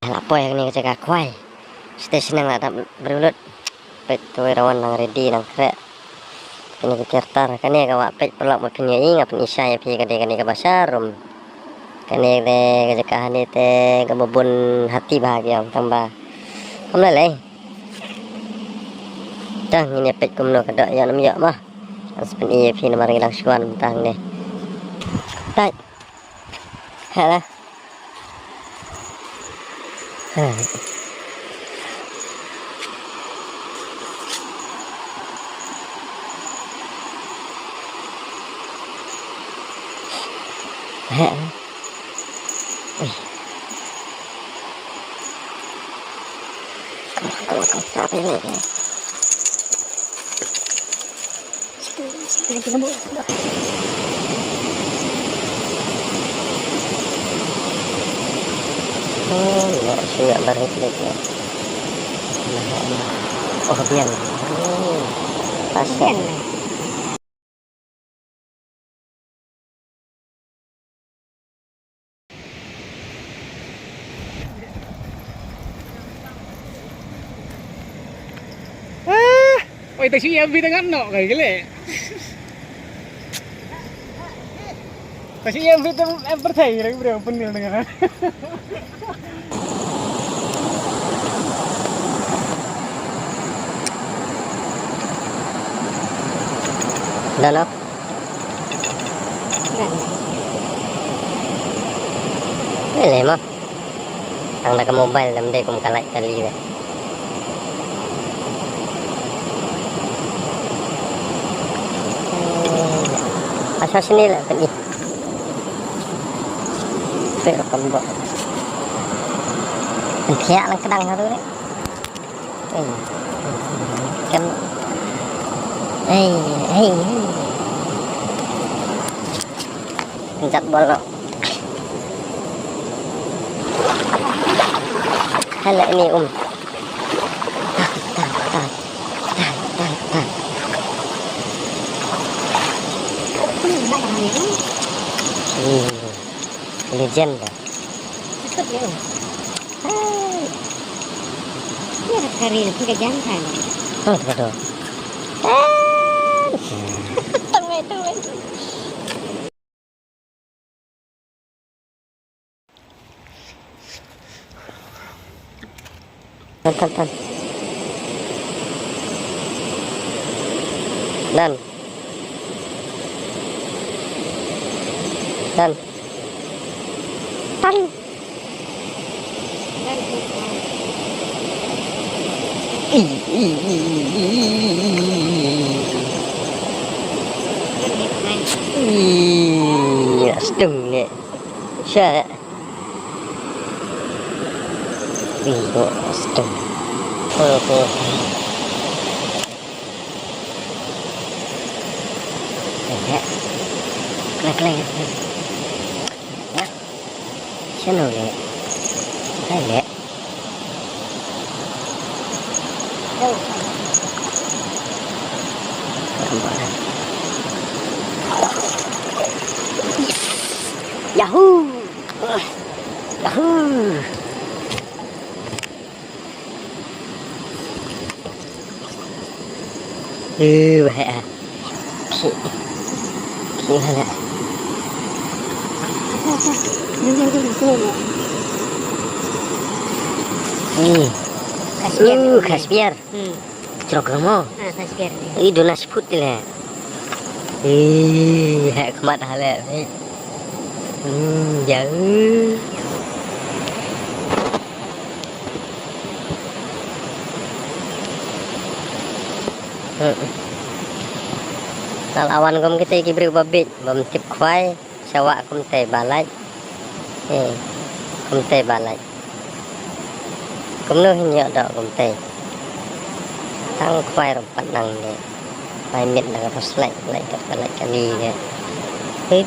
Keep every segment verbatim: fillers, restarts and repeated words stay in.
La poi kane ka jaka khwai. Station nang la dap briew lut. Peit tu Rawan nang ready nang khreh. Kane ka tiar tar, kane ka wah peit paralok ba phin ïohi, nga pyni ïa phi ka dei kane kaba sharum. Kane ka dei ka jaka hangne te kaba bun hati bha ki ong tang ba. Kam lei lei. Tang ngin ïa peit kumno ka doh ïoh nym ïoh ma. Ngan sa pyni ïa phi namar ngi dang shuwa mynta hangne. Peit. Hela. Hela. Oh, no, shu ïa barit lagi. Oh, biang. Oh, pasal. Ah, oi, ta shu ïa bit ngan noh kai kele. Ta shu ïa bit em, em pyrthei rang briew pun ngan ngan. Dah lah. Dah lah. Ele ma. Tang da ka mobile lam dei kum ka light kali dei. Asa sini lah kan ih. Pe kam ba. Thiah lang kedang satu ni. Ei. Kan. Ei, ei, ei. Jat bol no. Hala ini um. Tak, tak, tak. Tak, tak, tak. Hmm. Legend dah. Ikut dia. Hai. Ni ada kari ni, tiga jam kan. Oh, betul. Hai. Tunggu, tunggu. Tan, tan, tan. Dan. Dan. Tan. Ih, stung ni. Sya. Ih, stung. Okey. Kena, kena. Ya. Sino le? Hai le. Yahoo! Yahoo! Ư, waheh ah. Ki. Ki waheh. Ư. Khasbiar. Ư, khasbiar. Hmm. Trok mo. Ah, khasbiar. Ï, duna siput le. Ï, heh khmat hale. Hmm, ja. Ư. Nga la wan kum kita ki briew ba bieit, bym tip khwai, sha wah kumta ba lait. Eh, kumta ba lait. Kumno hin ïoh doh kumta. Tang khwai ruh pat nang de. Bai miet na ka phoslait, lait ka lait kali de. Hei.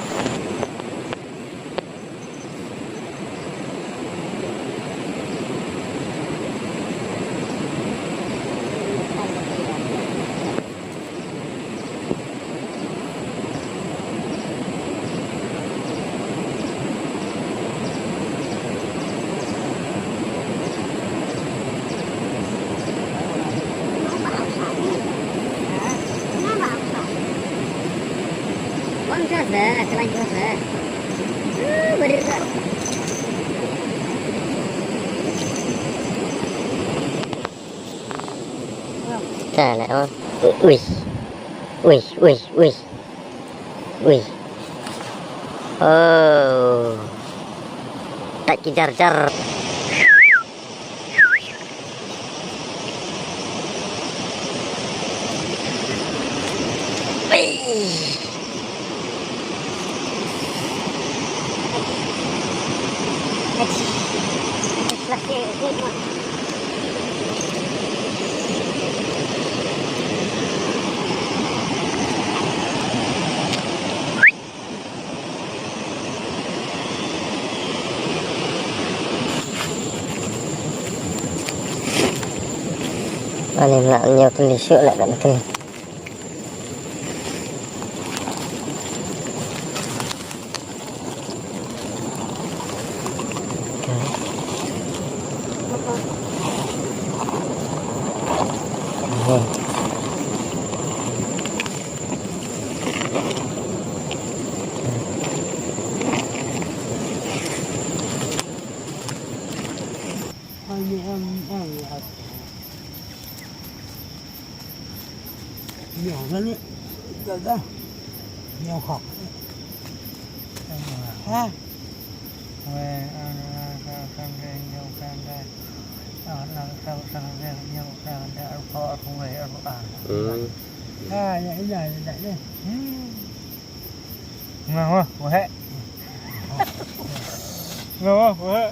Ka la, oh. Ui. Ui, ui, ui. Ui. Oh. Tak ki jar jar. Ui. Ani lah nyo kali syuk lah kat betul. Nyo kali. Dah, dah. Nyo khok. Ha? Hmm. Ha, ya, ya, ya, ya. Hmm. Ngah, wah, wah. Ngah, wah, wah.